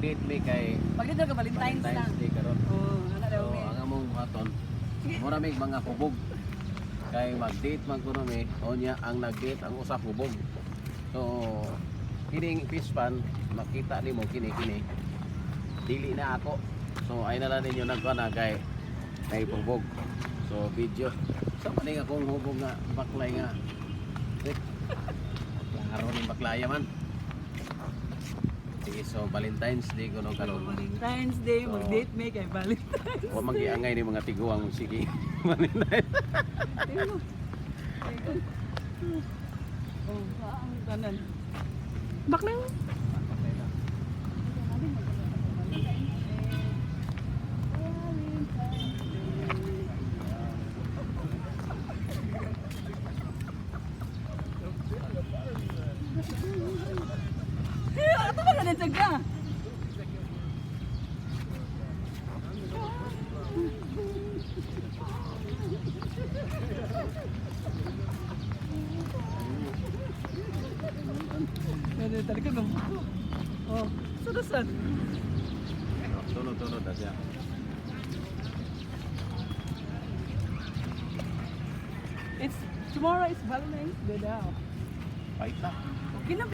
Mag-date mi kay Pag dito ka Valentine's na. Valentine's Day karon. Oh, ana So daw mi. ang among buhaton, mura mig mga hubog. Kay mag-date man kuno mi, unya ang nag-date ang usa hubog. So kining fish pan makita nimo kini kini. Dili na ako. So ay na lang ninyo nagkuan na kay may hubog. So video. Sa maning akong hubog nga baklay nga. Eh, klaro ning baklaya man. Sige, so Valentine's Day kuno karon. Valentine's Day, So, mag-date mi kay Valentine's. Wa magiangay ni mga tiguang sige. Tingnan. Oh, ang tanan. Bakla. Eh, ato ba ka ka? Ano talaga ng. Oh, sudasan. Sunod-sunod na siya. It's tomorrow is Valentine's Day daw. Pait na. Okay na.